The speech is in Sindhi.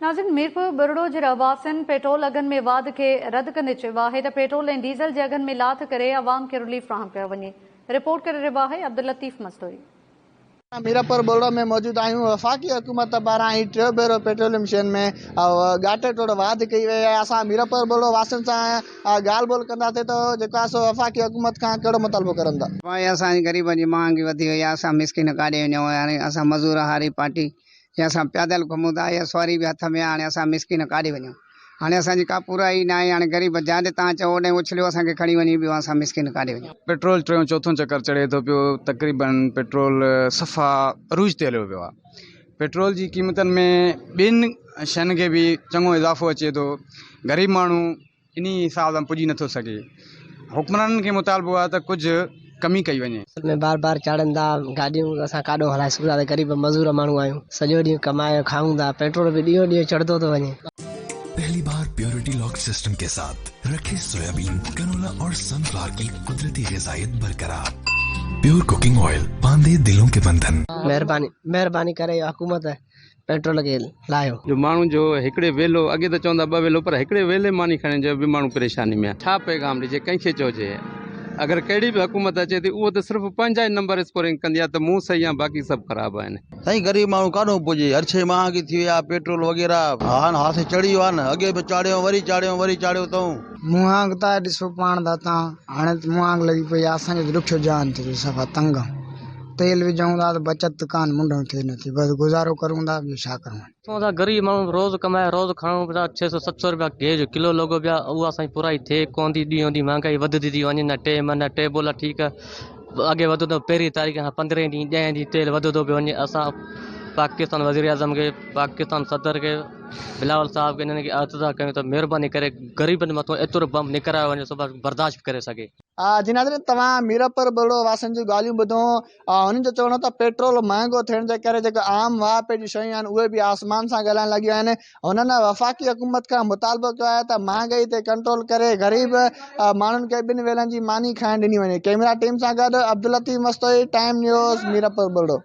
ناظرين ميرپور ٻرڙو جي رهواسين پيٽرول اگهن ۾ واڌ کي رد ڪندي چيو آهي ته پيٽرول ۽ ڊيزل جي اگهن ۾ لاٿ ڪري عوام کي رليف فراهم ڪيو وڃي رپورٽ ڪري رهيو آهي عبداللطيف مستوئي. ميرپور ٻرڙو ۾ موجود آهيون وفاقي حڪومت پاران هي ٽيون ڀيرو پيٽروليم شين ۾ ڳاٽي ٽوڙ واڌ ڪئي وئي آهي اسان ميرپور ٻرڙو واسين سان ڳالهه ٻولهه ڪنداسين ته جيڪو آهي سو وفاقي حڪومت کان ڪهڙو مطالبو ڪرن ٿا. ڀائي اسان جي غريبن جي مهانگي وڌي وئي آهي اسان مسڪين ڪاڏي وڃون هاڻي اسان مزور هاري پارٽي يا اسان پيادل گهمون ٿا يا سواري به هٿ ۾ آ هاڻي اسان مسڪين ڪاڏي وڃون هاڻي اسان جي ڪا پورائي ئي ناهي هاڻي غريب جاڏي تان چئو اوڏي اڇليو اسان کي کڻي وڃي ٻيو اسان مسڪين ڪاڏي وڃون. پيٽرول ٽيون چوٿون چڪر چڙهي ٿو پيو تقريبن پيٽرول صفا عروج تي هليو پيو آ پيٽرول جي قيمتن ۾ ٻين شين کي به چڱو اضافو اچي ٿو غريب ماڻهو انهي حساب سان پڄي نٿو سگهي. حڪمرانن کي مطالبو آهي ته ڪجهه ڪمي ڪئي وڃي. اصل ۾ بار بار چاڙهن ٿا گاڏيون اسان ڪاڏو هلائي سگهون ٿا غريب مزور ماڻهو آهيون سڄو ڏينهن ڪمائي کائون ٿا پيٽرول به ڏينهون ڏينهن چڙهندو ٿو وڃي. پهلي بار پيورٽي لاڪ سسٽم ڪي ساٿ رکي سويابين، ڪنولا اور سن فلاور ڪي قدرتي غذائيت برقرار. پيور ڪوڪنگ آئل باندھي دلون ڪي بنڌن. مهرباني مهرباني ڪري حڪومت پيٽرول کي لاهيو. جو ماڻهو جو هڪڙي ويلو اڳي ته چوندا ٻه ويلو پر هڪڙي ويلي ماني کڻي جو به ماڻهو پريشاني ۾ آهي ڇا پيغام ڏجي ڪنهن کي چئجي اگر ڪهڙي به حڪومت اچي ٿي اهو ته صرف پنهنجا ئي نمبر اسڪورنگ ڪندي آهي ته مون صحيح آهيان باقي سڀ خراب آهن. سائين غريب ماڻهو ڪاڏهون پڄي هر شيء مهانگي ٿي وئي آهي پيٽرول وغيره. ها نه هاٿي چڙهي ويو آهي نه اڳي به چاڙهيو وري چاڙهيو وري چاڙهيو اٿئون. مهانگ ته آهي ڏسو پاڻ ٿا تان هاڻي ته مهانگ لڳي پئي آهي اسان جو ته ڏکيو جان ٿي پيو صفا تنگ آهيون تيل وجهون ٿا ته بچت ڪانه منڍئون ٿئي نٿي بس گذارو ڪرون ٿا ٻيو ڇا ڪرون. ڏسون اسان غريب ماڻهو روز ڪمائي روز کائون پيا ڇهه سو ست سو روپيا گيهه جو ڪلو لڳو پيو آهي اها اسان جي پورائي ٿئي ڪونه ٿي ڏينهون ڏينهن مهانگائي وڌندي ٿي وڃي نه ٽيم نه ٽيبل ٺيڪ اڳي وڌندو پهرين تاريخ کان پندرهين ڏينهن ڏهين ڏينهن تيل وڌندو پيو وڃي اسان پاڪستان وزيراعظم کي پاڪستان صدر کي بلاول صاحب کي انهن کي عرض ٿا ڪيون ته مهرباني ڪري غريبن مٿان ايترو بم نه ڪرايو وڃي سو برداشت ڪري سگهي. جي ناظرين توهان ميرپور ٻرڙو واسين جون ڳالهيون ٻڌو هنن جو چوڻ هو ته پيٽرول مهانگو ٿيڻ جي ڪري جيڪي عام واهپي جون شيون آهن اهي به آسمان سان ڳالهائڻ لڳيون آهن هنن وفاقي حڪومت کان مطالبو ڪيو آهي ته مهانگائي تي ڪنٽرول ڪري غريب ماڻهن کي ٻن ويلن جي ماني کائڻ ڏني وڃي ڪئميرا ٽيم سان گڏ عبداللطيف مستوئي ٽائيم نيوز ميرپور ٻرڙو.